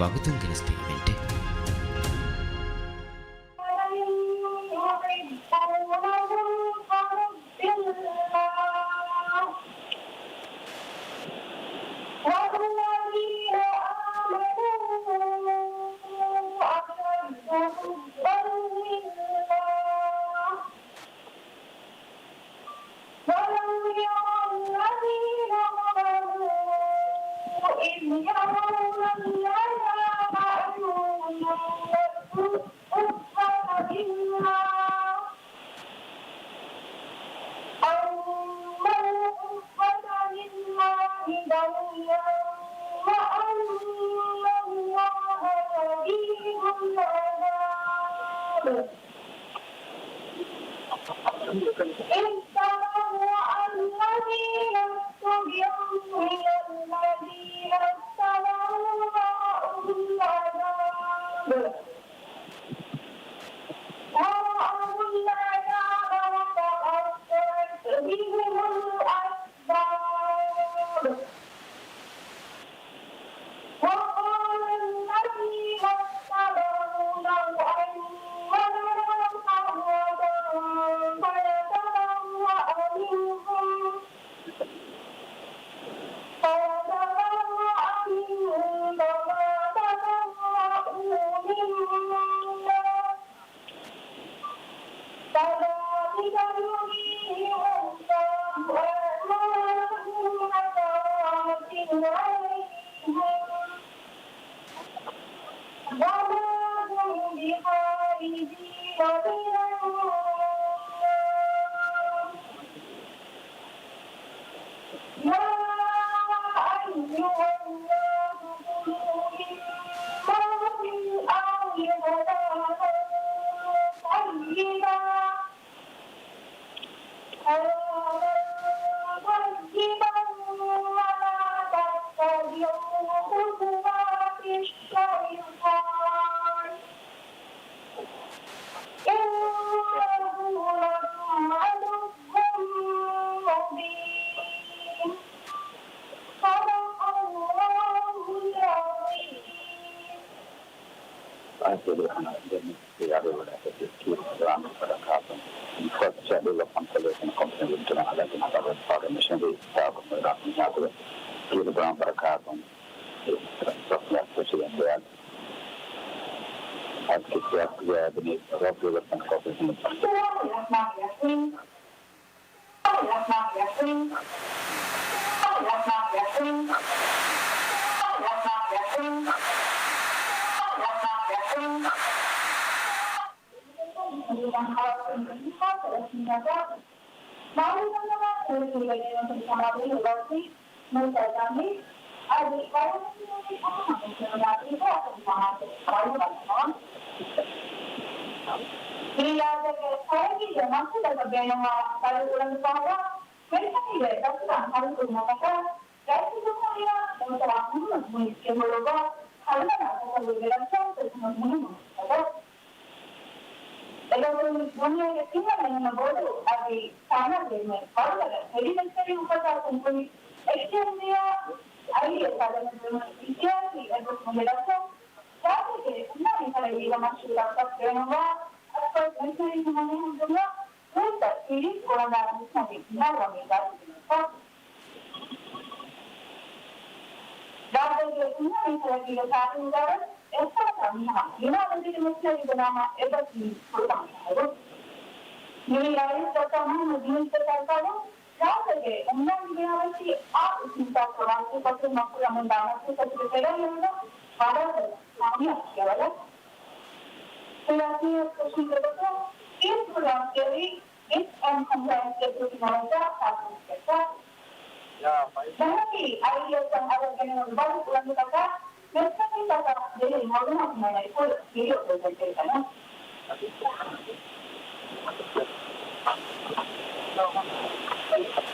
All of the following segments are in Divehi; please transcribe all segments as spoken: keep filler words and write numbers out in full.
ވަގުތުން ގެނެސްދޭ އިވެންޓެއް. والذين آمنوا أشد حبا لله. ولو يرى الذين ظلموا إذ يرون العذاب أن القوة لله، أن القوة لله جميعا وأن الله شديد العذاب. إذ تبرأ الذين اتبعوا من الذين اتبعوا ورأوا العذاب، ورأوا العذاب وتقطعت بهم الأسباب. وقال الذين اتبعوا لو أن لنا كرة فنتبرأ منهم، فنتبرأ منهم كما تبرأوا منا، كذلك يريهم الله أعمالهم حسرات عليهم وما هم بخارجين من النار. يا أيها الناس كلوا مما في الأرض حلالا طيبا، حلالا طيبا ولا تتبعوا خطوات الشيطان، إنه لكم عدو مبين. صدق الله العظيم. އަދި އަޅުގަނޑު ދެން އެ އަޑުއެޅުން ކޮށްފަ ކަންކަން ކޮމިޝަނަރީ ސާބު މިރާ މިހާތުގެ ކިޔުނު ބަރަކާތުން އެ ސޮފްޓްވެއާ ސެޝަން ދެއަ އަދި ސޮފްޓްވެއާ ދިނީ ރޯބޯޓް ކޮމިޝަން. މި ޔާދެއްގެ ތަރައްގީގެ މަޤްޞަދަކަށް ބޭނުންވާ ބަލި އުޅަނދުފަހުވާ މެންޓަނީގެ ދަސްތުރާން ހަރުކުރުމަށްޓަކާ ރައީސުލްޖުމްހޫރިއްޔާ ޑޮކްޓަރ އަޙްމަދު މުހިއްސު ގެންގުޅުއްވާ ހަރުދަނާ ތަސައްވުރުގެ ލައްކަވަންތެރިކަމަށް މުހިންމު ގޮތުގަ އެގޮތުން ދުނިޔޭގެ ތިންވަނަ އެންމެ ބޮޑު އަދި ސަނާގެ އެންމެ ވަރުގަދަ ހެވީ މެޝިނަރީ އުފައްދާ ކުންފުނި އެޗްއެމްޑީއާ އައިއެސް އާ ދެމެދުވުމުގެ އިހްތިޔާތީ އެއްބަސްވުމުގެ ލައްކަވަން ޖާތީގެ އުންނާނީ ތަރައްގީގަ މަޝްރޫއުތަކަށް ބޭނުންވާ އަސްފަލްޓް މެޝިނަރީ ހިމަނައި ހަމަޖެހުމަށް ރޫޓްތައް ސީޑީ ކުރަންދާނެ ހިސާބެއް މިހާރު ވަނީ ގާތްގެންފަ. ގާތްގައިގެ އުންނާނީ ތަރައްގީގެ ތާރީހުގަވެސް އެއްފަހަކާ މިހާ މިނާ މެދުގެ މެޝިނަރީގެ ނަމަ އެބަ ތިބީ ފުރަތަމަ މިހާރު. މިއީ ރައީސް ޑޮކްޓަރ މުޙައްމަދު ޔޫނުސްގެ ސަރުކާރުން ގާތްގައިގެ އުންނާނީ ބިނާވެއްޖެ އާ އިސްތިންސާފް ކުރާ ސިފަތުން މައްސަލަ ހަމަ ދާން މައްސަލަތަކުގެ ތެރެއިން އެޅުނު ވަރަށް ކާމިޔާބު ފިޔަވަޅެއް. ސިޔާސީ އޮޕޮޒިޝަންގެ ގޮތުން ޓީމް ކުރިއަށް ކެރީ ރިސްކް އެންޑް ކޮމްޕްލަޔަންސްގެ ޑިއުޓީ ނަވައްޒާ ފާސް ކޮންސެޕްޓަށް. ދަމަކީ އައިއެސްއަށް އަރައިގެން ބަލި އުޅަނދުތަކާ މެސްކަނީތަކާ ދެހި މަގުމަކު މަނައި ފުލް ވީޑިއޯ ޕްރެޒެންޓޭޝަނެއް.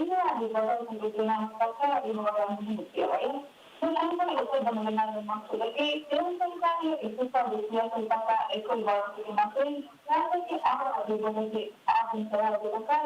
އިންގިލާންޑީ ބަދަލުކޮށްގެން ގެނައި ކައިރި ނުވަރަށް މުހިންމު ފިޔަވަޅެއް. މި އަންގަނޑު އުފައްދަން ގެނައި މަޤްޞަދަކީ، ދެވަނަ ސަރުކާރީ އިޤްތިޞާދީ ސިޔާސަތުތަކާ އެކު އިބާރާތުގެ މަތިން، ރާއްޖޭގެ އަހަރު އަދި ބޮޑެތި އާދި ސަރަހައްދުތަކާ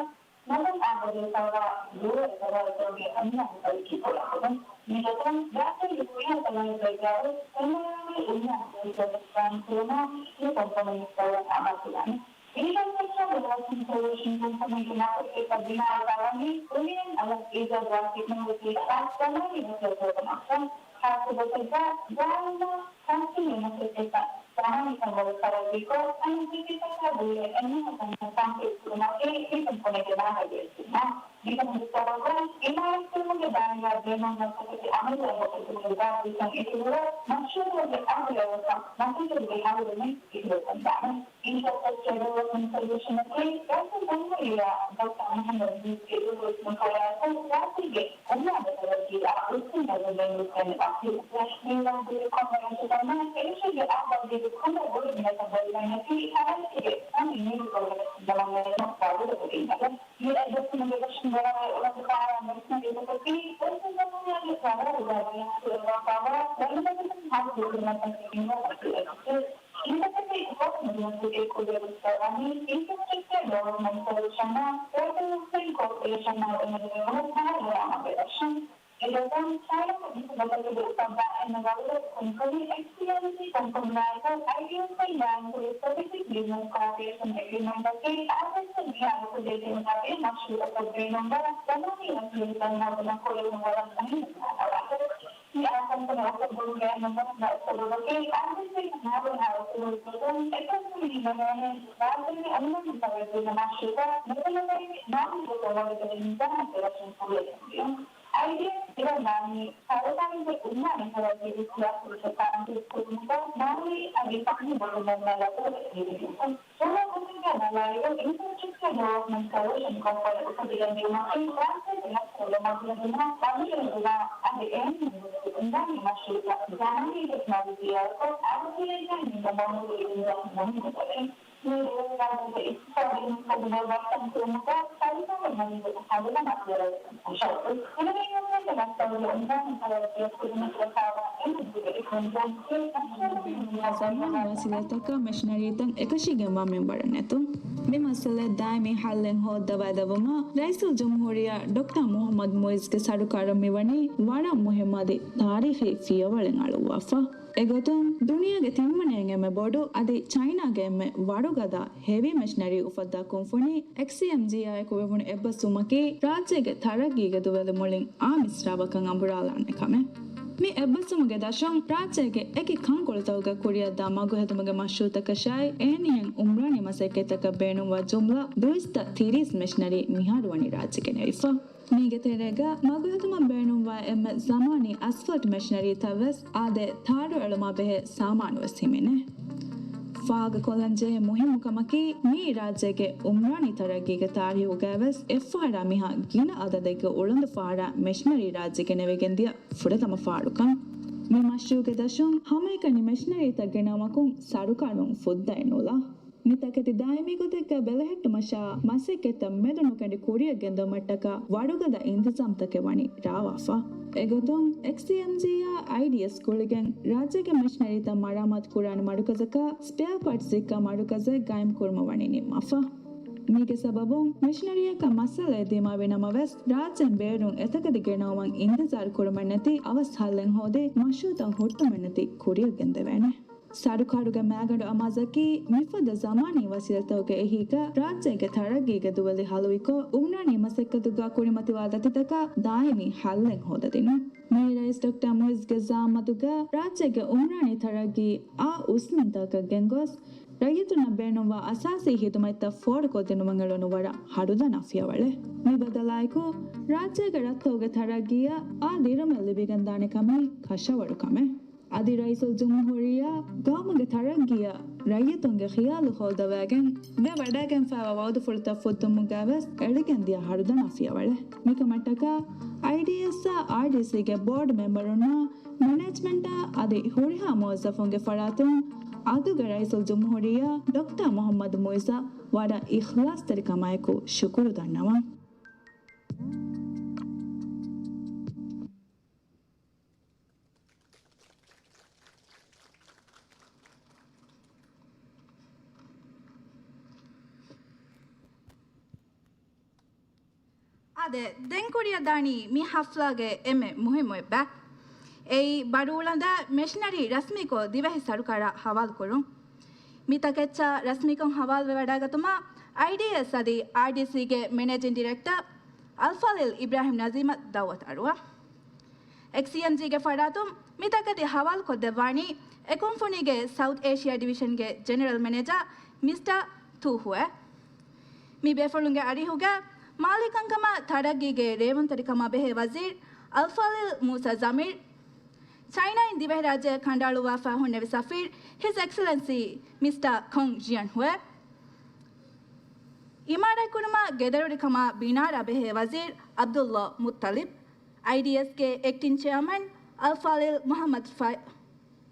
ނަގަން އާ ބަދަލުކުރާ ދުވަހު ސަރަހައްދުގެ އަމިއްލަ ތަރައްގީ ކުރާ ކަމުން މިގޮތުން ރާއްޖޭގެ ކުރިއަށް ތަޅާއި ބައިގާވެސް އެމްއާރްއެމް އިން އަދި ސަރަހައްދު ކުރުމަށް މި ކޮމްޕަނީ ކައުން އަމާޒުވާނެ. އިންފްރާސްޓްރަކްޗަރ ޑިވެލޮޕްމަންޓް ކޯލިޝަން ކޮމްޕަނީގެ މަސައްކަތް ބިނާވެފަ ވަނީ އުނިއަން އަލަށް އީޖާދުވާ ޓެކްނޮލޮޖީ އަދި ޒަމާނީ ވަސީލަތުތަކުން އައްސަން. ޚާއްޞަ ގޮތެއްގަ ގާއިމު ކަންކަން މަސައްކަތްތައް ޒަމާނީ ކަންބޮޑުވެ ތަރައްގީކޮށް، އަން ޖީޕީތަކާ ގުޅޭ އެންމެހަކަށް ތަންފީޒު ކުރުމަކީ މި ކަންކަންގެ ބާރުގެ ޒިންމާ. މިކަމުގެ ސަބަބުން އިމާރާތް ކުރުމުގެ ބާރުގަ ބޭނުންވާ ތަކެތި އަމިއްލަ އެބަ ކުރުމުގެ ގާތް ވިސްނަން އެކުގަ މަޝްރޫޢުގެ އަގު ލައްވާފަ މަސައްކަތުގެ ހަރުދަނީ އިތުރުކޮށްދާނެ. އިންފްރާސްޓްރަކްޗަރ ޑިވެލޮޕްމަންޓް ކޯލިޝަނަކީ ރައީސުލްޖުމްހޫރިއްޔާ ޑޮކްޓަރ މުޙައްމަދު މުރްސީ އިރުއްވަރު މިކޮޅާއެކު ރާއްޖޭގެ އުމްރާނީ ތަރައްގީއާ އުސްތުންތަކުން ބޭނުންވެގެންވާ ފިޔަވަޅު. މި ވާހަކަ ކޮންމެ ރައްޔިތަކުންނަށް އެކަށީގެ އަހުވާލުގެ ކޮންމެ ބޮޑު މިނެޓަށް ބަލިވަންޏަކީ ރާއްޖޭގެ ކަން ނިރުކޮށް ގަނެގެން ދަމަން ވަޑުދެކެވީމެވެ. މި އެއްބަސްވުމުގެ ވެށިން ގަރާއި އުޅަނދު ފަހަރާ މެޝިނަރީތަކަކީ ރައީސުލްޖުމްހޫރިއްޔާގެ ޤަރާރުގަ ބަޔާން ކުރައްވާފައިވާ ދަނޑުމަތިތައް ހަރުދުކުރުމަށް ދަންނަވާ އެއްޗެއް. މިތަކެތި ކޯޓު މަޖިލީހުގެ ކުރިއަށް ވިއްކާ ވަނީ އިންފްރާސްޓްރަކްޗަރ ޑިވެލޮޕްމަންޓް ކޯލިޝަނާ ރައީސުލް ހުސެން ކޯޕަރޭޝަނާ އެނގެވުނު ފަހަރު ގަރާމާ ބެލެއްސަން. އެގޮތުން ޗައިނާގެ ނިސްބަތަކުގެ އުފައްދާ އެންމެ ވަރުގަދަ ކުންފުނި އެކްސީއެމްޖީ ކުންފުނިއާއެކު އައިޑީއެސްއޭ ގާއިމްކުރި ސްޓްރެޓެޖިކް ބިޒްނަސް ކޯއޮޕަރޭޝަން އެގްރިމެންޓަކީ އާދޭސް މިއާ އުފެދޭ ތިން މަށުގެ މަޝްރޫޢަކަށް ބޭނުންވާ ޒަމާނީ ވަސީލަތްތައް ހޯދުމަށް ކުރެވުނު ވަރަށް މުހިންމު ބައިވަރު. މި އާ ކުންފުނި އުފައްދުމުގެ އެންމެ މުހިންމު ސަބަބަކީ އާދޭސް މާބަހާ އުސޫލު ގޮތުން އެކަންކަން ހިނގަންވާނެ ރާއްޖޭގެ އަންނަން ތަރައްގީގެ މަޝްރޫޢަށް ނުބަލަވައި މާބަހުގެ ނިޒާމެއްގެ ވެށިން ކުރިއަށް ގެންދިޔުން. އައިޑީއެސް ގެންދަނީ ސަރުކާރުގެ އުމްރާނީ ތަރައްގީގެ ސިޔާސަތުތައް ތަންފީޒު ކުރުމުގަ މާލީ އަދި ފަންނީ ބޮޑުމެންނާ ލަދުވެ ދިނުމަށް. ސުވާލުތަކުގެ ބަލާއިރު، އިންފްރާސްޓްރަކްޗަރ ޑިވެލޮޕްމަންޓް ކޯލިޝަން ކޮންފަނި އުފެދިގެންދިއުމަކީ ރާއްޖޭގެ މައްސަލަ މަގުގަންނަ އަމިއްލަ އަދި އެހެން އުނދާނީ މަޝްރޫޢަކަށް ޒަމާނީ ޓެކްނޮލޮޖީއާއެކު އަދި ކުރިއަށް ގެންދިޔުމަށް މަގު އިންދިޔަ މުހިންމު ކަމެއް. މި ރޭވުގަ އިޤްތިޞާދީ މައްސަލަތައް ވައްޓަން ކުރުމުގަ ސަރުކާރު މަޖިލީހު ހަރުދަނާ ފިޔަވަޅުތައް ހުށައަޅު. ކުރިން މައްސަލަ އޮންލައިން ހަރަދު ކުރުމަށް ވެފައިވާ އެންޖީއޯ އެކަމަކީ ޒަމާނީ ވަސީލަތްތަކާ މެޝިނަރީތައް އެކަށީގެންވާ މިންވަރަށް ނެތުން. މި މައްސަލައަށް ދާއިމީ ހައްލެއް ހޯއްދަވައިލެއްވުމަށް ރައީސުލްޖުމްހޫރިއްޔާ ޑޮކްޓަރ މުޙައްމަދު މުޢިއްޒުގެ ސަރުކާރުން މިވަނީ ވަރަށް މުހިއްމު އަދި ތާރީޚީ ފިޔަވަޅެއް އަޅުއްވާފަ. އެގޮތުން ދުނިޔޭގެ ތިންވަނައިން އެންމެ ބޮޑު އަދި ޗައިނާގެ އެންމެ ވަރުގަދަ ހެވީ މެޝިނަރީ އުފައްދާ ކުންފުނި އެކްސީއެމްޖީއާއެކު ވެވުނު އެއްބަސްވުމަކީ ރާއްޖޭގެ ތަރައްގީގެ ދުވެލި މުޅިން އާ މިސްރާބަކަށް އަނބުރާލާނެ ކަމެއް. މި އެއްބަސްވުމުގެ ދަށުން ރާއްޖޭގެ އެކި ކަންކޮޅުތަކުގަ ކުރިއަށްދާ މަގުހެދުމުގެ މަޝްރޫޢުތަކަށާއި އެހެނިހެން އުމްރާނީ މަސައްކަތްތަކަށް ބޭނުންވާ ޖުމްލަ ދުއިސައްތަ ތިރީސް މެޝިނަރީ މިހާރު ވަނީ ރާއްޖެ ގެނެވިފަ. މީގެ ތެރޭގަ މަގުހެދުމަށް ބޭނުންވާ އެންމެ ޒަމާނީ އަސްފަލްޓް މެޝިނަރީތައްވެސް އާދެ، ތާރު އެޅުމާ ބެހޭ ސާމާނުވެސް ހިމެނޭ. ފާހަގަކޮށްލަން ޖެހޭ މުހިއްމު ކަމަކީ، މިއީ ރާއްޖޭގެ އުމްރާނީ ތަރައްގީގެ ތާރީހުގައިވެސް އެއްފަހަރާ މިހާ ގިނަ އަދަދެއްގެ އުޅަނދު ފަހަރާ މެޝިނަރީ ރާއްޖެ ގެނެވިގެން ދިޔަ ފުރަތަމަ ފަހަރުކަން. މި މަޝްރޫޢުގެ ދަށުން ހަމައެކަނި މެޝިނަރީތައް ގެނައުމަކުން ސަރުކާރުން ފުއްދައެއް ނުލާ. މި ތަކެތި ދާއިމީ ގޮތެއްގަ ބެލެހެއްޓުމަށާ މަސައްކަތްތައް މެދު ނުކެނޑި ކުރިއަށް ގެންދަވުމަށްޓަކާ ވަރުގަދަ އިންތިޒާމްތަކެއް ވަނީ ރާވާފަ. އެގޮތުން އެކްސީއެމްޖީއާ އައިޑީއެސް ގުޅިގެން ރާއްޖޭގެ މެޝިނަރީތައް މަރާމާތު ކުރާނެ މަރުކަޒަކާ ސްޕެއާ ޕާޓްސް ވިއްކާ މަރުކަޒެއް ގާއިމް ކުރުމަށް ވަނީ ނިންމާފަ. މީގެ ސަބަބުން މެޝިނަރީއަކަށް މައްސަލައެއް ދިމާވި ނަމަވެސް، ރާއްޖޭން ބޭރުން އެތަކެތި ގެނައުމަށް އިންތިޒާރު ކުރުމެއް ނެތި އަވަސް ހައްލެއް ހޯދި، މަޝްރޫޢުތައް ހުއްޓުމެއް ނެތި ކުރިއަށް ގެންދެވޭނެ. ސަރުކާރުގެ މާގަނޑު އަމާޒަކީ މިފަދަ ޒަމާނީ ވަސީލަތްތަކުގެ އެހީގަ ރާއްޖޭގެ ތަރައްގީގެ ދުވެލި ހަލުވިކޮށް، އުމްރާނީ މަސައްކަތުގަ ކުރިމަތިވާ ދަތިތަކަށް ދާއިމީ ހައްލެއް ހޯދަދިނުން. މިއީ ރައީސް ޑޮކްޓަރ މުއިއްޒުގެ ޒައާމަތުގަ ރާއްޖޭގެ އުމްރާނީ ތަރައްގީ އާ އުސްނުންތަކަށް ގެންގޮސް، ރައްޔިތުންނަށް ބޭނުންވާ އަސާސީ ހިދުމަތްތައް ފޯރުކޮށްދިނުމަށް އެޅުނު ވަރަށް ހަރުދަނާ ފިޔަވަޅެއް. މި ބަދަލާއެކު، ރާއްޖޭގެ ރަށްތަކުގެ ތަރައްގީއަށް އާ ދިރުމެއް ލިބިގެންދާނެ ކަމީ ކަށަވަރު ކަމެއް. އަދި ރައީސުލްޖުމްހޫރިއްޔާ ގައުމުގެ ތަރައްގީއަށް ރައްޔިތުންގެ ޚިޔާލު ހޯއްދަވައިގެން ވެވަޑައިގެންފައިވާ ވައުދުފުޅުތައް ފުއްދުމުގައިވެސް އެޅިގެންދިޔަ ހަރުދަނާ ފިޔަވަޅެއް. މިކަމަށްޓަކާ އައިޑީއެސްއާ އާރްޑީސީގެ ބޯޑް މެމްބަރުންނާ މެނޭޖްމަންޓާ އަދި ހުރިހާ މުވައްޒަފުންގެ ފަރާތުން އަދުގެ ރައީސުލްޖުމްހޫރިއްޔާ ޑޮކްޓަރ މުޙައްމަދު މުއިއްޒަށް ވަރަށް އިޚްލާޞްތެރިކަމާއެކު ޝުކުރު ދަންނަވަން. އާދެ، ދެން ކުރިއަށް ދާނީ މި ހަފްލާގެ އެންމެ މުހިއްމު އެއްބަ. އެއީ، ބަރޫޅަނދާ މެޝިނަރީ ރަސްމީކޮށް ދިވެހި ސަރުކާރަށް ހަވާލުކުރުން. މި ތަކެއްޗާ ރަސްމީކޮށް ހަވާލުވެވަޑައިގަތުމަށް އައިޑީއެސް އަދި އާރްޑީސީގެ މެނޭޖިން ޑިރެކްޓަރ އަލްފާޟިލް އިބްރާހިމް ނަޒީމަށް ދައުވަތު އަރުވާ. އެކްސީއެމްޖީގެ ފަރާތުން މިތަކެތި ހަވާލުކޮށްދެއްވާނީ އެކުންފުނީގެ ސައުތް އޭޝިއާ ޑިވިޝަންގެ ޖެނެރަލް މެނޭޖާ މިސްޓަރ ތޫ ހުއެ. މި ބޭފުޅުންގެ އަރިހުގަ މާލީ ކަންކަމާ ތަރައްގީގެ ރޭވުންތެރިކަމާ ބެހޭ ވަޒީރު އަލްފާޟިލް މޫސާ ޒަމީރު، ޗައިނާއިން ދިވެހިރާއްޖެއަށް ކަނޑައަޅުއްވާފަ ހުންނެވި ސަފީރު ހިޒް އެކްސެލެންސީ މިސްޓަރ ކޮން ޖިޔަން ހުއެ، އިމާރާތްކުރުމާ ގެދަރުވެރިކަމާ ބިނާރާ ބެހޭ ވަޒީރު ޢަބްދުﷲ މުއްޠަލިބް، އައިޑީއެސްގެ އެކްޓިން ޗެއަރމަން އަލްފާޟިލް މުޙައްމަދު ފައި-،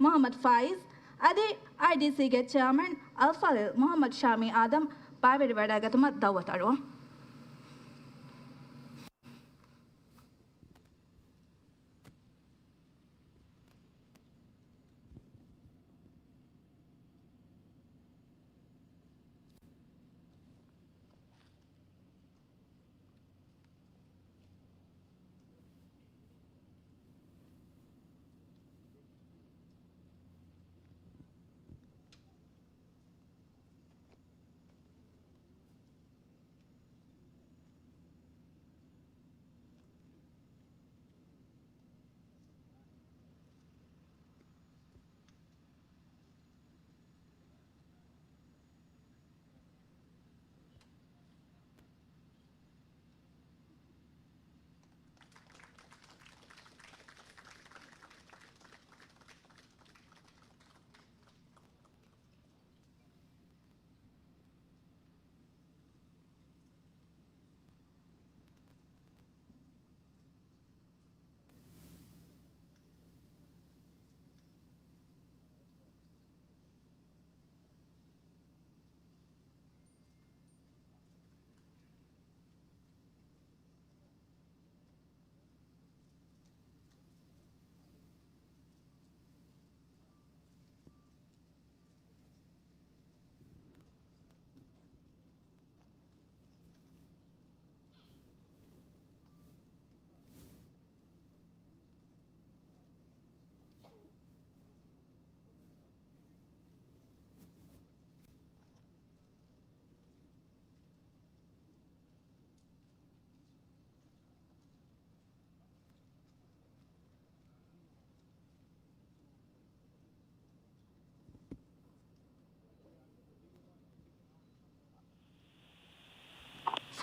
މުޙައްމަދު ފާއިޒް އަދި އާރްޑީސީގެ ޗެއަރމަން އަލްފާޟިލް މުޙައްމަދު ޝާމީ އާދަމް ބައިވެރިވެވަޑައިގަތުމަށް ދައުވަތު އަރުވަން.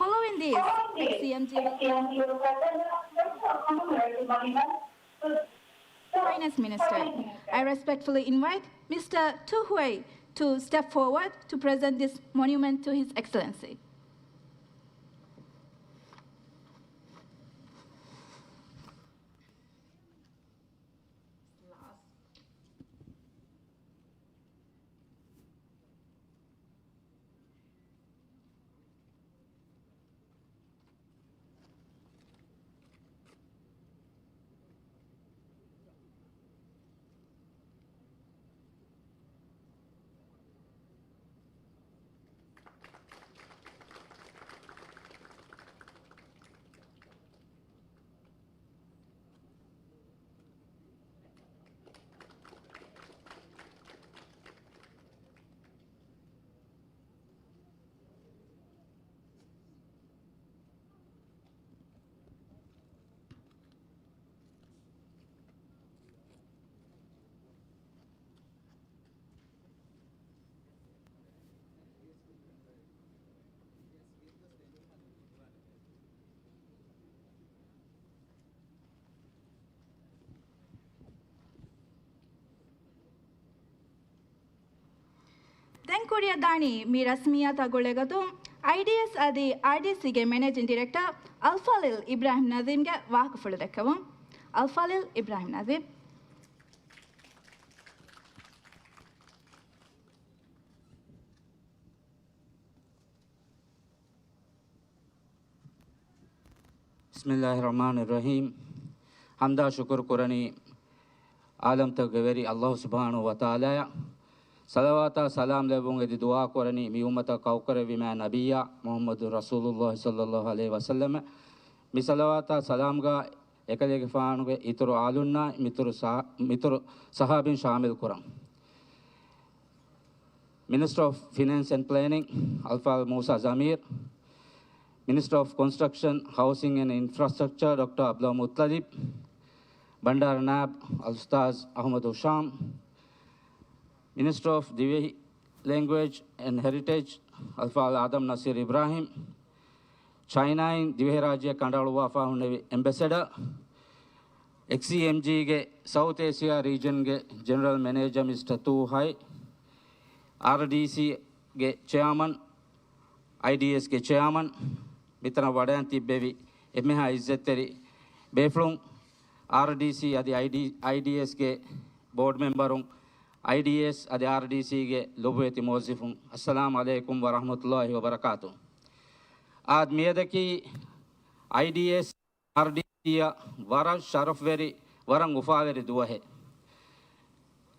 Following this, X C M G Finance Minister, I respectfully invite Mister Tu Hui to step forward to present this monument to His Excellency. ކުރިއަށް ދާނީ މި ރަސްމިއްޔާތާ ގުޅޭގޮތުން އައިޑީއެސް އަދި އާރްޑީސީގެ މެނޭޖިން ޑިރެކްޓަރ އަލްފާޟިލް އިބްރާހިމް ނަޒީމްގެ ވާހަކަފުޅު ދެއްކެވުން. އަލްފާޟިލް އިބްރާހިމް ނަޒީމް. ބިސްމިއްލާހި ރަޙްމާނި ރަޙީމް. ޙަމްދާ ޝުކުރު ކުރަނީ ޢާލަމްތަކުގެ ވެރި ﷲ ސުބްޙާނަހޫ ވަތަޢާލާއަށް. ޞަލަވާތާ ސަލާމް ލެއްވުން އެދި ދުޢާ ކުރަނީ މި އުއްމަތަށް ކައުކުރެއްވި މާތް ނަބިއްޔާ މުޙައްމަދު ރަސޫލުﷲ ޞައްލަﷲ ޢަލައިހި ވަސައްލަމަށް. މި ޞަލަވާތާ ސަލާމްގަ އެކަލޭގެފާނުގެ އިތުރު އާލުންނާ މިތުރު ސަ-، މިތުރު ޞަޙާބީން ޝާމިލް ކުރަން. މިނިސްޓަރ އޮފް ފިނޭންސް އެންޑް ޕްލޭނިން، އަލްފާޟިލް މޫސާ ޒަމީރް. މިނިސްޓަރ އޮފް ކޮންސްޓްރަކްޝަން، ހައުސިން އެންޑް އިންފްރާސްޓްރަކްޗަރ، ޑޮކްޓަރ ޢަބްދުﷲ މުއްޠަލިބް. ބަންޑާރަ ނާއިބް، އަލްއުސްތާޛް އަޙްމަދު ހިޝާމް. މިނިސްޓަރ އޮފް ދިވެހި ލެންގުއޭޖް އެންޑް ހެރިޓޭޖް، އަލްފާޟިލް އާދަމް ނަސީރް އިބްރާހިމް. ޗައިނާއިން ދިވެހިރާއްޖެއަށް ކަނޑައަޅުއްވާފަ ހުންނެވި އެމްބެސެޑަރ، އެކްސީއެމްޖީގެ ސައުތް އޭޝިއާ ރީޖަންގެ ޖެނެރަލް މެނޭޖަރ މިސްޓަރ ތޫ ހައި، އާރްޑީސީގެ ޗެއާމަން، އައިޑީއެސްގެ ޗެއާމަން، މިތަނަށް ވަޑައިން ތިއްބެވި އެންމެހާ އިއްޒަތްތެރި ބޭފުޅުން، އާރްޑީސީ އަދި އައިޑީ-، އައިޑީއެސްގެ ބޯޑް މެމްބަރުން، އައިޑީއެސް އަދި އާރްޑީސީގެ ލޮބުވެތި މުވައްޒަފުން، އައްސަލާމު ޢަލައިކުމް ވަރަޙްމަތުﷲ ވަބަރަކާތު. އާދެ، މިއަދަކީ އައިޑީއެސް އާރްޑީސީއަށް ވަރަށް ޝަރަފްވެރި، ވަރަށް އުފާވެރި ދުވަހެއް.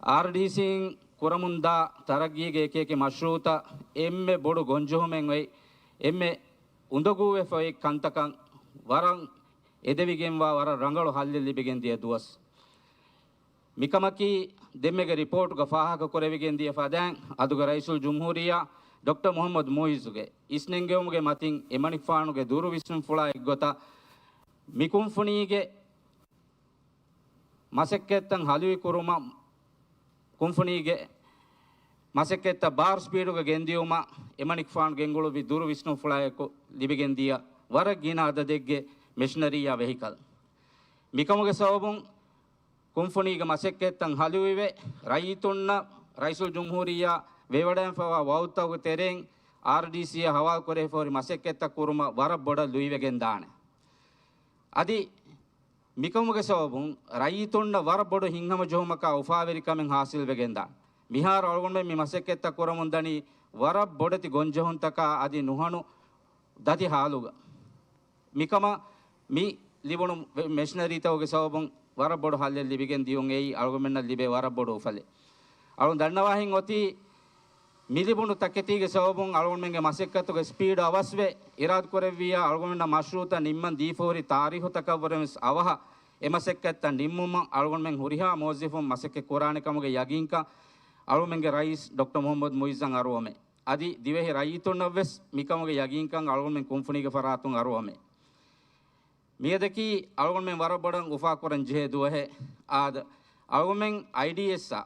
އާރްޑީސީން ކުރަމުންދާ ތަރައްގީގެ އެކިއެކި މަޝްރޫޢުތައް އެންމެ ބޮޑު ގޮންޖެހުމެއް އޮތް، އެންމެ އުނދަގޫވެފަ އޮތް ކަންތަކަށް ވަރަށް އެދެވިގެންވާ، ވަރަށް ރަނގަޅު ހައްލެއް ލިބިގެން ދިޔަ ދުވަސް. މިކަމަކީ، ދެންމެގެ ރިޕޯޓުގަ ފާހަގަކުރެވިގެން ދިޔަ ފަދައިން، އަދުގެ ރައީސުލްޖުމްހޫރިއްޔާ ޑޮކްޓަރ މުޙައްމަދު މުޢިއްޒުގެ އިސްނެންގެވުމުގެ މަތިން އެމަނިކުފާނުގެ ދުރު ވިސްނުންފުޅާ އެއްގޮތަށް، މި ކުންފުނީގެ މަސައްކަތްތައް ހަލުވި ކުރުމަށް، ކުންފުނީގެ މަސައްކަތްތައް ބާރު ސްޕީޑުގަ ގެންދިޔުމަށް އެމަނިކުފާނު ގެންގުޅުއްވި ދުރު ވިސްނުންފުޅާއެކު ލިބިގެން ދިޔަ ވަރަށް ގިނަ އަދަދެއްގެ މެޝިނަރީއާ ވެހިކަލް. މިކަމުގެ ސަބަބުން ކުންފުނީގެ މަސައްކަތްތައް ހަލުވިވެ، ރައްޔިތުންނަށް ރައީސުލްޖުމްހޫރިއްޔާ ވެވަޑައިފައިވާ ވައުދުތަކުގެ ތެރެއިން އާރްޑީސީއަށް ހަވާލުކުރެވިފަހުރި މަސައްކަތްތައް ކުރުމަށް ވަރަށް ބޮޑަށް ލުއިވެގެން ދާނެ. އަދި މިކަމުގެ ސަބަބުން ރައްޔިތުންނަށް ވަރަށް ބޮޑު ހިތްހަމަޖެހުމަކާ އުފާވެރިކަމެއް ހާސިލްވެގެންދާނެ. މިހާރު އަޅުގަނޑުމެން މި މަސައްކަތްތައް ކުރަމުންދަނީ ވަރަށް ބޮޑެތި ގޮންޖެހުންތަކާ އަދި ނުހަނު ދަތި ހާލުގަ. މިކަމަށް މި ލިބުނު މެ-، މެޝިނަރީތަކުގެ ސަބަބުން ވަރަށް ބޮޑު ހައްލެއް ލިބިގެން ދިޔުން އެއީ އަޅުގަނޑުމެންނަށް ލިބޭ ވަރަށް ބޮޑު އުފަލެއް. އަޅުން ދަންނަވާހެން އޮތީ މި ލިބުނު ތަކެތީގެ ސަބަބުން އަޅުގަނޑުމެންގެ މަސައްކަތުގެ ސްޕީޑް އަވަސްވެ، އިރާދަކުރެއްވިއްޔާ އަޅުގަނޑުމެންނަށް މަޝްރޫޢުތައް ނިންމަން ދީފަހުރި ތާރީޚުތަކަށްވުރެން ވެސް އަވަހަށް އެ މަސައްކަތްތައް ނިންމުމަށް އަޅުގަނޑުމެން ހުރިހާ މުވައްޒަފުން މަސައްކަތް ކުރާނެ ކަމުގެ ޔަގީންކަން އަޅުގަނޑުމެންގެ ރައީސް ޑޮކްޓަރ މުޙައްމަދު މުޢިއްޒަށް އަރުވަމޭ. އަދި ދިވެހި ރައްޔިތުންނަށްވެސް މިކަމުގެ ޔަގީންކަން އަޅުގަނޑުމެން ކުންފުނީގެ ފަރާތުން އަރުވަމޭ. މިއަދަކީ އަޅުގަނޑުމެން ވަރަށް ބޮޑަށް އުފާކުރަން ޖެހޭ ދުވަހެއް. އާދެ، އަޅުގަނޑުމެން އައިޑީއެސްއާ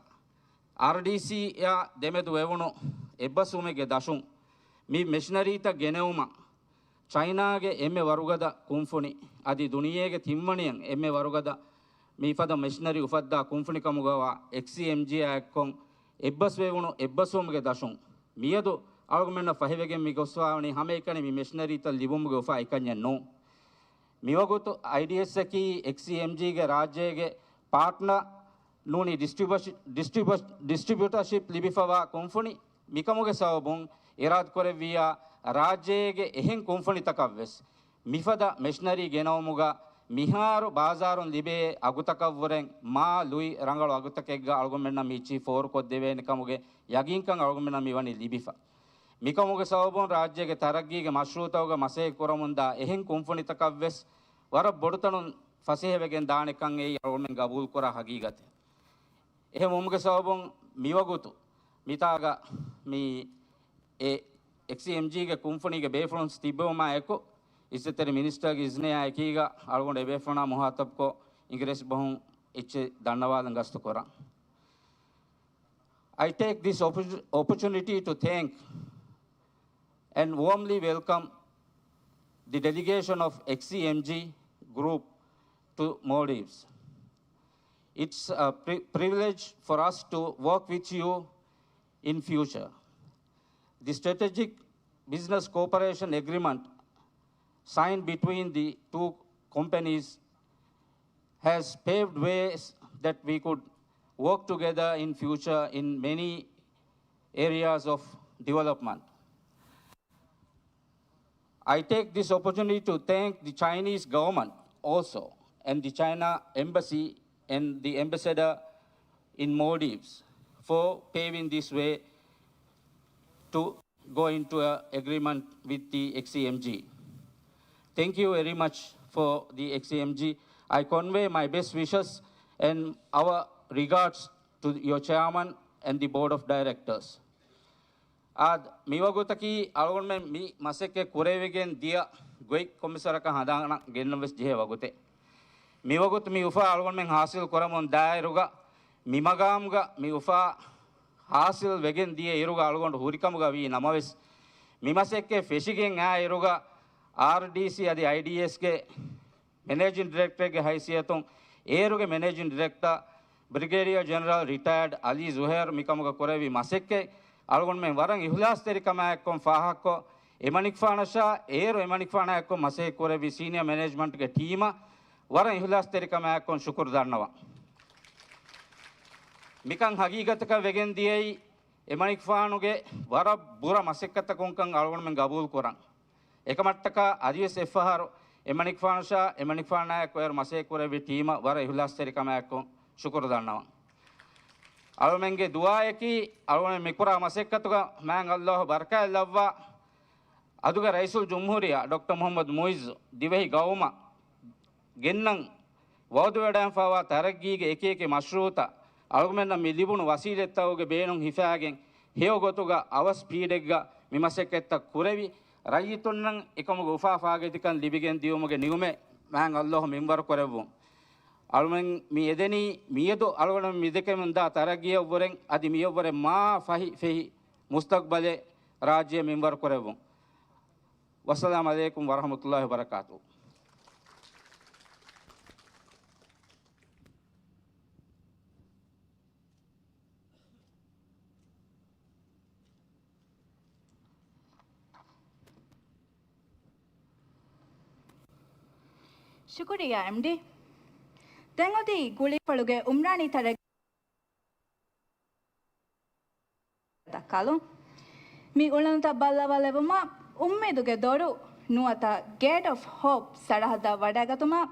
އާރްޑީސީއާ ދެމެދު ވެވުނު އެއްބަސްވުމެއްގެ ދަށުން މި މެޝިނަރީތައް ގެނެވުމަށް ޗައިނާގެ އެންމެ ވަރުގަދަ ކުންފުނި، އަދި ދުނިޔޭގެ ތިންވަނައަށް އެންމެ ވަރުގަދަ މިފަދަ މެޝިނަރީ އުފައްދާ ކުންފުނިކަމުގަވާ އެކްސީއެމްޖީއާ އެއްކޮށް އެއްބަސްވެވުނު އެއްބަސްވުމުގެ ދަށުން މިއަދު އަޅުގަނޑުމެންނަށް ފަހިވެގެން މި ގޮސްފަވާވަނީ ހަމައެކަނި މި މެޝިނަރީތައް ލިބުމުގެ އުފާ އެކަންޏެއް ނޫން. މިވަގުތު އައިޑީއެސްއަކީ އެކްސީއެމްޖީގެ ރާއްޖޭގެ ޕާޓްނަރ ނޫނީ ޑިސްޓްރިބިއުޝ-، ޑިސްޓްރިބިއުޝް-، ޑިސްޓްރިބިއުޓަރޝިޕް ލިބިފަވާ ކުންފުނި. މިކަމުގެ ސަބަބުން އިރާދަކުރެއްވިއްޔާ ރާއްޖޭގެ އެހެން ކުންފުނިތަކަށްވެސް މިފަދަ މެޝިނަރީ ގެނައުމުގަ މިހާރު ބާޒާރުން ލިބޭ އަގުތަކަށްވުރެން މާ ލުއި ރަނގަޅު އަގުތަކެއްގަ އަޅުގަނޑުމެންނަށް މިއެއްޗިހި ފޯރުކޮށްދެވޭނެ ކަމުގެ ޔަގީންކަން އަޅުގަނޑުމެންނަށް މިވަނީ ލިބިފަ. މިކަމުގެ ސަބަބުން ރާއްޖޭގެ ތަރައްގީގެ މަޝްރޫޢުތަކުގަ މަސައްކަތް ކުރަމުންދާ އެހެން ކުންފުނިތަކަށްވެސް ވަރަށް ބޮޑުތަނުން ފަސޭހަވެގެން ދާނެކަން އެއީ އަޅުގަނޑުމެން ގަބޫލުކުރާ ހަގީގަތެއް. އެހެންވުމުގެ ސަބަބުން މިވަގުތު މިތާގަ މި އެ އެކްސީއެމްޖީގެ ކުންފުނީގެ ބޭފުޅުން ތިއްބެވުމާ އެކު، އިއްޒަތްތެރި މިނިސްޓަރގެ އިޒްނެއާ އެކީގަ އަޅުގަނޑު އެބޭފުޅުންނާ މުހާތަބްކޮށް އިނގިރޭސި ބަހުން އެއްޗެއް ދަންނަވާލަން ގަސްތު ކުރަން. I take this opportu-, opportunity to thank and warmly welcome the delegation of X C M G Group to Maldives. It's a pri-, privilege for us to work with you in future. The strategic business cooperation agreement signed between the two companies has paved ways that we could work together in future in many areas of development. I take this opportunity to thank the Chinese government also and the China embassy and the ambassador in Maldives for paving this way to go into an agreement with the X C M G. Thank you very much for the X C M G. I convey my best wishes and our regards to your chairman and the board of directors. އާދެ، މިވަގުތަކީ އަޅުގަނޑުމެން މި މަސައްކަތް ކުރެވިގެން ދިޔަ ގޮތް ކޮންމެސްވަރަކަށް ހަނދާނަށް ގެންނަން ވެސް ޖެހޭ ވަގުތެއް. މިވަގުތު މި އުފާ އަޅުގަނޑުމެން ހާސިލް ކުރަމުން ދާއިރުގަ، މި މަގާމުގަ މި އުފާ ހާސިލް ވެގެން ދިޔަ އިރުގަ އަޅުގަނޑު ހުރިކަމުގަ ވީ ނަމަވެސް، މި މަސައްކަތް ފެށިގެން އާ އިރުގަ އާރްޑީސީ އަދި އައިޑީއެސްގެ މެނޭޖިން ޑިރެކްޓަރެއްގެ ހައިސިއްޔަތުން އޭރުގެ މެނޭޖިން ޑިރެކްޓަރ ބްރިގޭޑިއަރ ޖެނެރަލް ރިޓަޔާޑް އަލީ ޒުހޭރް މިކަމުގަ ކުރެއްވި މަސައްކަތް އަޅުގަނޑުމެން ވަރަށް އިހުލާސްތެރިކަމާއެއްކޮށް ފާހަގަކޮށް، އެމަނިކުފާނަށާ އޭރު އެމަނިކުފާނާއެއްކޮށް މަސައްކަތް ކުރެއްވި ސީނިއަ މެނޭޖްމަންޓްގެ ޓީމަށް ވަރަށް އިހުލާސްތެރިކަމާއެއްކޮށް ޝުކުރު ދަންނަވަން. މިކަން ހަގީގަތަކަށް ވެގެން ދިޔައީ އެމަނިކުފާނުގެ ވަރަށް ބުރަ މަސައްކަތްތަކުންކަން އަޅުގަނޑުމެން ގަބޫލު ކުރަން. އެކަމަށްޓަކާ އަދިވެސް އެއްފަހަރު އެމަނިކުފާނަށާ އެމަނިކުފާނާއެކު އޭރު މަސައްކަތް ކުރެއްވި ޓީމަށް ވަރަށް އިހުލާސްތެރިކަމާއެކު ޝުކުރު ދަންނަވަން. އަޅުމެންގެ ދުޢާއަކީ އަޅުމެން މިކުރާ މަސައްކަތުގަ މާތް ﷲ ބަރަކާތް ލައްވާ، އަދުގެ ރައީސުލްޖުމްހޫރިއްޔާ ޑޮކްޓަރ މުޙައްމަދު މުޢިއްޒު، ދިވެހި ގައުމަށް ގެންނަން ވަޢުދުވެވަޑައިގެންފައިވާ ތަރައްގީގެ އެކިއެކި މަޝްރޫޢުތައް އަޅުގަމެންނަށް މި ލިބުނު ވަސީލަތްތަކުގެ ބޭނުން ހިފާގެން ހެޔޮ ގޮތުގަ އަވަސް ސްޕީޑެއްގަ މި މަސައްކަތްތައް ކުރެވި، ރައްޔިތުންނަށް އެކަމުގެ އުފާ ފާގަތިކަން ލިބިގެން ދިޔުމުގެ ނިޢުމަތް މާތް ﷲ މިންވަރު ކުރެއްވުން. އަޅުމެން މި އެދެނީ މިއަދު އަޅުގަނޑު މި ދެކެމުންދާ ތަރައްގީއަށްވުރެން އަދި މިއަށްވުރެ މާ ފަހި ފެހި މުސްތަޤްބަލެއް ރާއްޖެ މިންވަރު ކުރެއްވުން. ވައްސަލާމް ޢަލައިކުމް ވަރަޙްމަތުﷲ ވަބަރަކާތުހު. ޝުކުރިއްޔާ އެމްޑީ. ދެން އޮތީ ގުޅީފުޅުގެ އުމްރާނީ ތަރައްގީ ދައްކާލުން. މި އުޅަނދުތައް ބައްލަވާލެވުމަށް އުއްމީދުގެ ދޮރު ނުވަތަ ގޭޓް އޮފް ހޯޕް ސަރަހައްދަށް ވަޑައިގަތުމަށް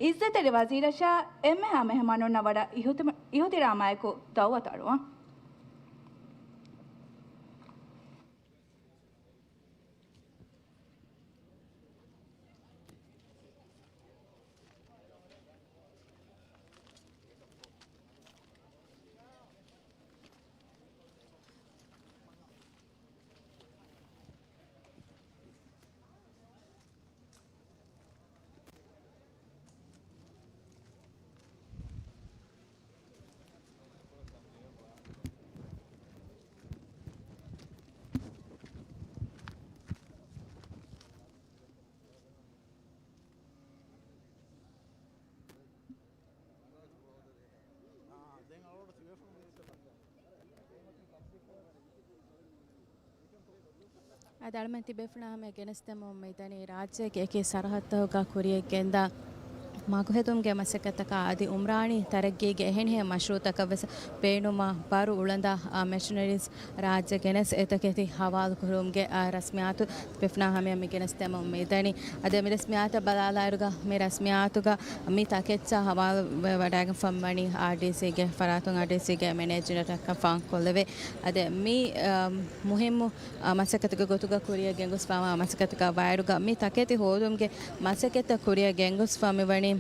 އިއްޒަތްތެރި ވަޒީރަށާ އެންމެހާ މެހެމާނުންނަށް ވަޑަށް އިހުތި-، އިހުތިރާމާއެކު ދަޢުވަތު އަޅުވަން. އަދި އަޅުމެން ތިބޭފުޅާ ހަމަޔަށް ގެނެސްދެމުން މިދަނީ ރާއްޖޭގެ އެކި ސަރަހައްދުތަކުގަ ކުރިޔަށް ގެންދާ މަގުހެދުމުގެ މަސައްކަތަކާ އަދި އުމްރާނީ ތަރައްގީގެ އެހެނިހެން މަޝްރޫޢުތަކަށް ވެސް ބޭނުމާ ބަރު އުޅަނދާ މެޝިނަރީސް ރާއްޖެ ގެނެސް އެތަކެތި ހަވާލު ކުރުމުގެ ރަސްމިއްޔާތު ތިބޭފުޅާ ހަމަޔަށް މި ގެނެސްދެމުން މިދަނީ. އަދި މި ރަސްމިއްޔާތަށް ބަލާލާއިރުގަ މި ރަސްމިއްޔާތުގަ މި ތަކެއްޗާ ހަވާލުވެވަޑައިގެންފަ ވަނީ އާރްޑީސީގެ ފަރާތުން އާރްޑީސީގެ މެނޭޖިން ޑިރެކްޓަރ ފާން ކޮށްލެވޭ. އަދި މި، އަ، މުހިއްމު، އަ، މަސައްކަތުގެ ގޮތުގަ ކުރިޔަށް ގެންގޮސްފަވާ މަސައްކަތަކާ ވާއިރުގަ މި ތަކެތި ހޯދުމުގެ މަސައްކަތްތައް ކުރިޔަށް ގެންގޮސްފަ މިވަނީ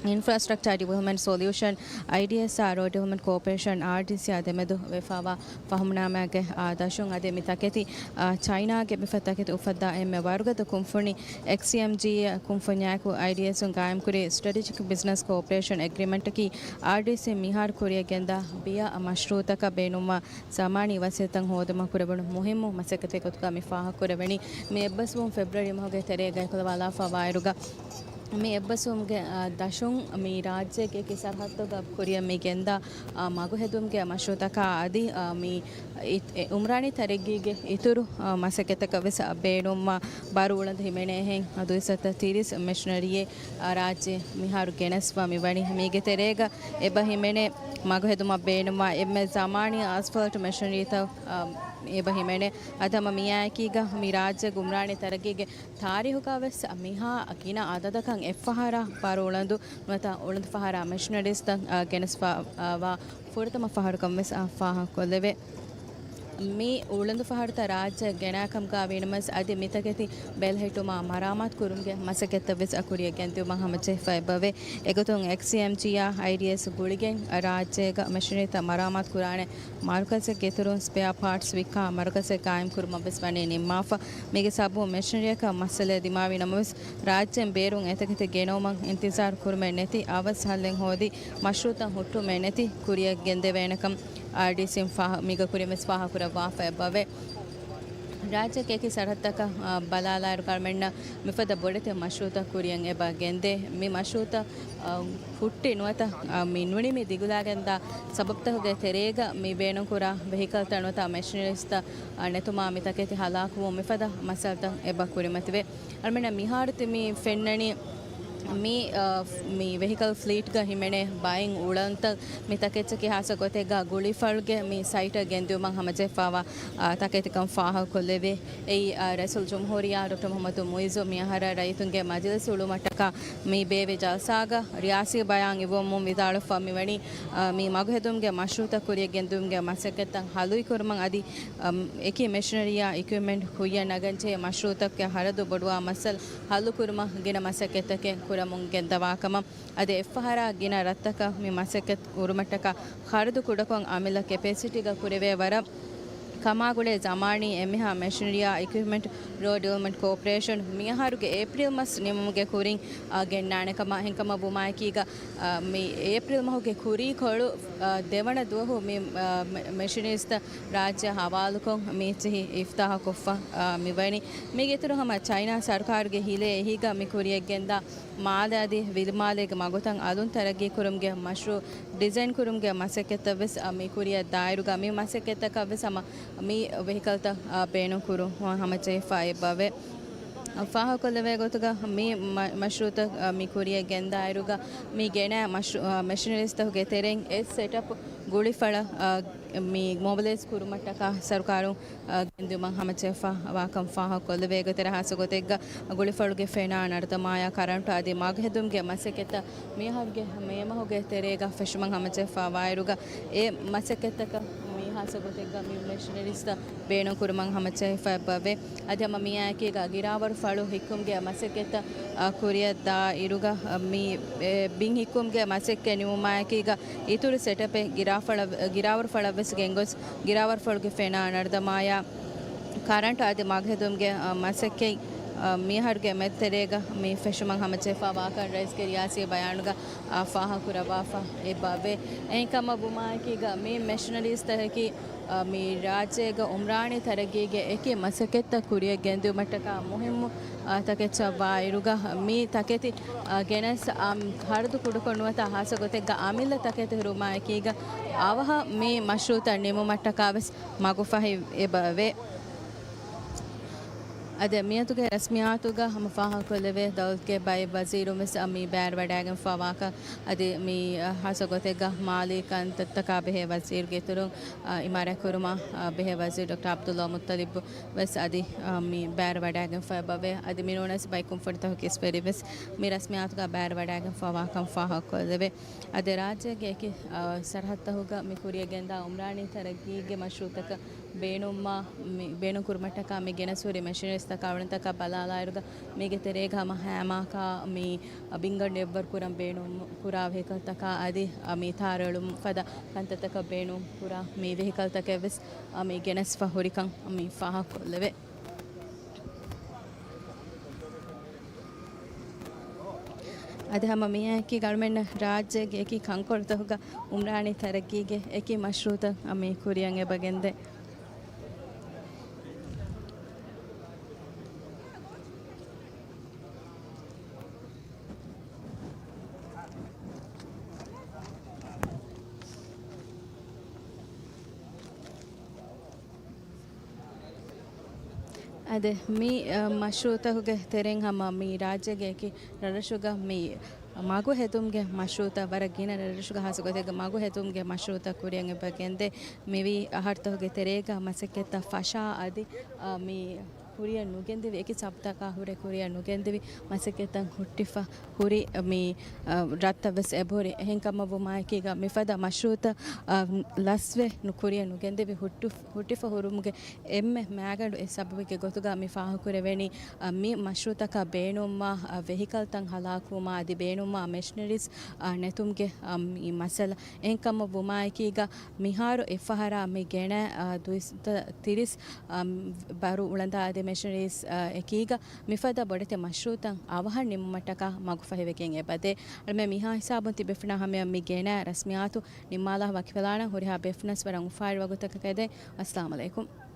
އިންފްރާސްޓްރަކްޗާ ޑިވެލޮޕްމަންޓް ސޮލިއުޝަން، އައިޑީއެސްއާ ރޯޑް ޑިވެލޮޕްމަންޓް ކޯޕަރޭޝަން، އާރްޑީސީއާ ދެމެދު ވެފަވާ ފަހުމްނާމާގެ، އާ، ދަށުން. އަދި މި ތަކެތި، އާ، ޗައިނާގެ މިފަދަ ތަކެތި އުފައްދާ އެންމެ ވަރުގަދަ ކުންފުނި އެކްސީއެމްޖީއޭ ކުންފުންޏާއެކު އައިޑީއެސުން ގާއިމްކުރި ސްޓްރެޓެޖިކް ބިޒްނަސް ކޯޕަރޭޝަން އެގްރިމެންޓަކީ އާރްޑީސީ މިހާރު ކުރިޔަށް ގެންދާ ބިޔަ މަޝްރޫޢުތަކަށް ބޭނުންވާ ޒަމާނީ ވަސީލަތްތައް ހޯދުމަށް ކުރެވުނު މުހިއްމު މަސައްކަތެއް ގޮތުގަ މި ފާހަގަކުރެވެނީ. މި އެއްބަސްވުން ފެބްރުއަރީ މަހުގެ ތެރޭގައިކުލަވާލާފަ ވާއިރުގަ މި އެއްބަސްވުމުގެ، އާ، ދަށުން މި ރާއްޖޭގެ އެކި ސަރަހައްދުގަ ކުރިއަށް މި ގެންދާ، އާ، މަގު ހެދުމުގެ މަޝްރޫއުތަކާ އަދި، އާ، މި އި-، އެ، އުމްރާނީ ތަރައްގީގެ އިތުރު، އާ، މަސައްކަތްތަކަށް ވެސް، އާ، ބޭނުންވާ ބާރު އުޅަނދު ހިމެނޭހެން، އާ، ދުއިސައްތަ ތިރީސް މެޝިނަރީއެއް، އާ، ރާއްޖެ މިހާރު ގެނެސްފަ މި ވަނީ. މީގެ ތެރޭގަ އެބަ ހިމެނޭ މަގު ހެދުމަށް ބޭނުންވާ އެންމެ ޒަމާނީ އަސްފަލްޓް މެޝިނަރީތައް، އާ، އެބަ ހިމެނޭ. އަދި ހަމަ މިއާއެކީގަ މި ރާއްޖޭގެ އުމްރާނީ ތަރައްގީގެ ތާރީހުގަ ވެސް މިހާ ގިނަ އަދަދަކަށް އެއްފަހަރާ ބާރު އުޅަނދު ނުވަތަ އުޅަނދު ފަހަރާ މެޝިނަރީސްތައް، އާ، ގެނެސްފަ، އާ، ވާ ފުރަތަމަ ފަހަރުކަން ވެސް، އާ، ފާހަގަކޮށްލެވޭ. މި އުޅަނދު ފަހަރުތައް ރާއްޖެ ގެނައި ކަމުގަ ވީނަމަވެސް، އަދި މިތަކެތި ބެލެހެއްޓުމާ މަރާމާތު ކުރުމުގެ މަސައްކަތްތައް ވެސް ކުރިއަށް ގެންދިއުމަށް ހަމަޖެހިފަ އެބަވޭ. އެގޮތުން އެކްސީއެމްޖީއާ އައިޑީއެސް ގުޅިގެން ރާއްޖޭގަ މެޝިނަރީތައް މަރާމާތު ކުރާނެ މަރުކަޒެއްގެ އިތުރުން ސްޕެއާ ޕާޓްސް ވިއްކާ މަރުކަޒެއް ގާއިމް ކުރުމަށް ވެސް ވަނީ ނިންމާފަ. މީގެ ސަބަބުން މެޝިނަރީއަކަށް މައްސަލައެއް ދިމާވީ ނަމަވެސް، ރާއްޖޭން ބޭރުން އެތަކެތި ގެނައުމަށް އިންތިޒާރު ކުރުމެއް ނެތި، އަވަސް ހައްލެއް ހޯދި، މަޝްރޫއުތައް ހުއްޓުމެއް ނެތި ކުރިއަށް ގެންދެވޭނެކަން އާރްޑީސީން ފާހަ-، މީގަ ކުރިން ވެސް ފާހަގަކުރައްވާފަ އެބަވޭ. ރާއްޖޭގެ އެކި ސަރަހައްދަކަށް، އާ، ބަލާލާއިރު ކަންމެންނަށް މިފަދަ ބޮޑެތި މަޝްރޫއުތައް ކުރިއަށް އެބަ ގެންދޭ. މި މަޝްރޫއުތައް، އާ، ހުއްޓި ނުވަތަ، އާ، މި ނުނިމި ދިގުލާގެންދާ ސަބަބުތަކުގެ ތެރޭގަ މި ބޭނުންކުރާ ވެހިކަލްތައް ނުވަތަ މެޝިނަރީސްތައް، އާ، ނެތުމާ މި ތަކެތި ހަލާކުވުން މިފަދަ މައްސަލަތައް އެބަ ކުރިމަތިވޭ. އަޅުމެންނަށް މިހާރު ތި މި ފެންނަނީ މި، އާ، މި ވެހިކަލް ފްލީޓްގަ ހިމެނޭ ބައެއް އުޅަނދުތައް މި ތަކެއްޗަކީ ހާއްސަ ގޮތެއްގަ ގުޅިފަޅުގެ މި ސައިޓަށް ގެންދިއުމަށް ހަމަޖެހިފައިވާ، އާ، ތަކެތިކަން ފާހަގަކޮށްލެވޭ. އެއީ، އާ، ރައީސުލްޖުމްހޫރިއްޔާ ޑޮކްޓަރ މުޙައްމަދު މުޢިއްޒު މިއަހަރަށް ރައްޔިތުންގެ މަޖިލިސް އުޅުމަށްޓަކާ މި ބޭއްވި ޖަލްސާގަ ރިޔާސީ ބަޔާން އިއްވަމުން ވިދާޅުވެފަ މިވަނީ، އާ، މި މަގުހެދުމުގެ މަޝްރޫއުތައް ކުރިއަށް ގެންދިއުމުގެ މަސައްކަތްތައް ހަލުއިކުރުމަށް އަދި، އަމް، އެކި މެޝިނަރީއާ އިކްއިޕްމަންޓް ކުއްޔަށް ނަގަންޖެހޭ މަޝްރޫއުތަކުގެ ހަރަދު ބޮޑުވާ މައްސަލަ ހައްލުކުރުމަށް ގިނަ މަސައްކަތްތަކެއް ކުރަމުން ގެންދަވާކަމަށް. އަދި އެއްފަހަރާ ގިނަ ރަށްތަކަށް މި މަސައްކަތް ކުރުމަށްޓަކާ ޚަރަދު ކުޑަކޮށް އަމިއްލަ ކެޕޭސިޓީގަ ކުރެވޭ ވަރަށް ކަމާގުޅޭ ޒަމާނީ އެންމެހާ މެޝިނަރީއާ އިކްއިޕްމަންޓް ރޯޑް ޑިވެލޮޕްމަންޓް ކޯޕަރޭޝަން މިއަހަރުގެ އޭޕްރީލް މަސް ނިމުމުގެ ކުރިން، އާ، ގެންނާނެ ކަމަށް. އެހެންކަމަށް ވުމާއެކީގަ، އާ، މި އޭޕްރީލް މަހުގެ ކުރީކޮޅު، އާ، ދެވަނަ ދުވަހު މި، އާ، މެ-، މެޝިނަރީސްތައް ރާއްޖެ ހަވާލުކޮށް މީތިހި އިފްތާހުކޮށްފަ، އާ، މިވަނީ. މީގެ އިތުރު ހަމަ ޗައިނާ ސަރުކާރުގެ ހިލޭ އެހީގަ މި ކުރިއަށް ގެންދާ މާލެ އަދި ވިލިމާލޭގެ މަގުތައް އަލުން ތަރައްގީ ކުރުމުގެ މަޝްރޫއު ޑިޒައިން ކުރުމުގެ މަސައްކަތްތައް ވެސް، އަ، މި ކުރިއަށް ދާއިރުގަ މި މަސައްކަތްތަކަށް ވެސް ހަމަ މި ވެހިކަލްތައް، އަ، ބޭނުން ކުރުން ހަމަޖެހިފަ އެބަވޭ. ފާހަގަކޮށްލެވޭ ގޮތުގަ މި މަ-، މަޝްރޫއުތައް، އަ، މި ކުރިއަށް ގެންދާއިރުގަ މި ގެނައި މަޝްރޫ-، އަ، މެޝިނަރީސްތަކުގެ ތެރެއިން އެއް ސެޓަޕް ގުޅިފަޅަށް، އަ، މި މޮބިލައިޒް ކުރުމަށްޓަކާ ސަރުކާރުން ގެންދިއުމަށް ހަމަޖެހިފަ ވާކަން ފާހަގަކޮށްލެވޭ. އެގޮތަށް ހާއްސަ ގޮތެއްގަ ގުޅިފަޅުގެ ފެނާ ނަރުދަމާޔާ ކަރަންޓު އަދި މަގުހެދުމުގެ މަސައްކަތްތައް މިއަހަރުގެ މޭ މަހުގެ ތެރޭގަ ފެށުމަށް ހަމަޖެހިފަ ވާއިރުގަ އެ މަސައްކަތްތަކަށް މި ހާއްސަ ގޮތެއްގަ މި މެޝިނަރީސްތައް ބޭނުން ކުރުމަށް ހަމަޖެހިފަ އެބަވޭ. އަދި ހަމަ މިއާއެކީގަ ގިރާވަރު ފަޅު ހިއްކުމުގެ މަސައްކަތްތައް، އަ، ކުރިއަށް ދާ އިރުގަ، އަ، މި، އެ، ބިން ހިއްކުމުގެ މަސައްކަތް ނިމުމާއެކީގަ އިތުރު ސެޓަޕެއް ގިރާފަޅަށް، ގިރާވަރު ފަޅަށް ވެސް ގެންގޮސް، ގިރާވަރު ފަޅުގެ ފެނާ ނަރުދަމާޔާ ކަރަންޓު އަދި މަގުހެދުމުގެ، އަ، މަސައްކަތް، އަ، މިއަހަރުގެ މެދުތެރޭގަ މި ފެށުމަށް ހަމަޖެހިފަ ވާކަން ރައީސްގެ ރިޔާސީ ބަޔާނުގަ، އަ، ފާހަގަކުރައްވާފަ އެބަވޭ. އެހެންކަމަށް ވުމާއެކީގަ މި މެޝިނަރީސްތަކަކީ، އަ، މި ރާއްޖޭގަ އުމްރާނީ ތަރައްގީގެ އެކި މަސައްކަތްތައް ކުރިއަށް ގެންދިއުމަށްޓަކާ މުހިއްމު، އަ، ތަކެއްޗަށް ވާއިރުގަ މި ތަކެތި، އަ، ގެނެސް، އަ، ހަރަދު ކުޑަކޮށް ނުވަތަ ހާއްސަ ގޮތެއްގަ އަމިއްލަ ތަކެތި ހުރުމާއެކީގަ އަވަހަށް މި މަޝްރޫއުތައް ނިމުމަށްޓަކާ ވެސް މަގުފަހި އެބަވޭ. އަދި މިއަދުގެ ރަސްމިއްޔާތުގަ ހަމަ ފާހަގަކޮށްލެވޭ، ދައުލަތުގެ ބައެއް ވަޒީރުން ވެސް މި ބައިވެރިވަޑައިގެންފާ ވާކަން އަދި މި ހާއްސަ ގޮތެއްގަ މާލީ ކަންތައްތަކާ ބެހޭ ވަޒީރުގެ އިތުރުން، އިމާރާތް ކުރުމާ ބެހޭ ވަޒީރު ޑޮކްޓަރ ޢަބްދުﷲ މުއްޠަލިބު ވެސް އަދި މި ބައިވެރިވަޑައިގެންފާ އެބަވޭ. އަދި މިނޫނަސް ބައެއް ކުންފުނިތަކުގެ އިސްވެރިން ވެސް މި ރަސްމިއްޔާތުގަ ބައިވެރިވަޑައިގެންފާ ވާކަން ފާހަގަކޮށްލެވޭ. އަދި ރާއްޖޭގެ އެކި، އަ، ސަރަހައްދަކުގަ މި ކުރިއަށް ގެންދާ އުމްރާނީ ތަރައްގީގެ މަޝްރޫއުތަކަށް ބޭނުންވާ، މި ބޭނުން ކުރުމަށްޓަކާ މި ގެނެސް ހުރި މެޝިނަރީސްތަކާ އުޅަނދުތަކާ ބަލާލާއިރުގަ މީގެ ތެރޭގަ ހަމަ ހަމައެކަނި މި ބިންގަނޑު އެއްވަރު ކުރަން ބޭނުން ކުރާ ވެހިކަލްތަކާ އަދި މި ތާރު އެޅުމުން ފަދަ ކަންތައްތަކަށް ބޭނުން ކުރާ މި ވެހިކަލްތަކެއް ވެސް މި ގެނެސްފަ ހުރިކަން މި ފާހަގަކޮށްލެވޭ. އަދި ހަމަ މިއާއެކީ އަޅުމެންނަށް ރާއްޖޭގެ އެކި ކަންކޮޅުތަކުގަ އުމްރާނީ ތަރައްގީގެ އެކި މަޝްރޫއުތައް މި ކުރިއަށް އެބަ ގެންދޭ. އަދި މި، އަ، މަޝްރޫޢުތަކުގެ ތެރެއިން ހަމަ މި ރާއްޖޭގެ އެކި ރަށްރަށުގަ މި މަގު ހެދުމުގެ މަޝްރޫޢުތައް ވަރަށް ގިނަ ރަށްރަށުގަ ހާއްސަ ގޮތެއްގަ މަގު ހެދުމުގެ މަޝްރޫޢުތައް ކުރިއަށް އެބަ ގެންދޭ. މިވީ އަހަރުތަކުގެ ތެރޭގަ މަސައްކަތްތައް ފަށާ އަދި، އަ، މި ކުރިއަށް ނުގެންދެވި، އެކި ސަބަބުތަކާ ހުރެ ކުރިއަށް ނުގެންދެވި މަސައްކަތްތައް ހުއްޓިފަ ހުރި މި، އަ، ރަށްތައް ވެސް އެބަހުރި. އެހެންކަމަށްވުމާއެކީގަ މިފަދަ މަޝްރޫޢުތައް، އަ، ލަސްވެ ނު-، ކުރިއަށް ނުގެންދެވި ހުއްޓު-، ހުއްޓިފަ ހުރުމުގެ އެންމެ މައިގަނޑު އެއް ސަބަބެއްގެ ގޮތުގަ މި ފާހަގަކުރެވެނީ، އަ، މި މަޝްރޫޢުތަކަށް ބޭނުންވާ، އަ، ވެހިކަލްތައް ހަލާކުވުމާ އަދި ބޭނުންވާ މެޝިނަރީސް، އަ، ނެތުމުގެ، އަ، މި މައްސަލަ. އެހެންކަމަށްވުމާއެކީގަ މިހާރު އެއްފަހަރާ މި ގެނަ، އަ، ދުއިސައްތަ ތިރީސް، އަ، ބަރު އުޅަނދާ އަދި މެޝިނަރީސް، އަ، އެކީގަ މިފަދަ ބޮޑެތި މަޝްރޫޢުތައް އަވަހަށް ނިމުމަށްޓަކާ މަގުފަހިވެގެން އެބަދޭ. އަޅަމެން މިހާ ހިސާބުން ތިބޭފުޅުންނާ ހަމަޔަށް މި ގެނަ ރަސްމިއްޔާތު ނިންމާލާ ވަކިވެލާނަން. ހުރިހާ ބޭފުޅުންނަސް ވަރަށް އުފާވެރި ވަގުތަކަށް އެދެން. އައްސަލާމު ޢަލައިކުމް.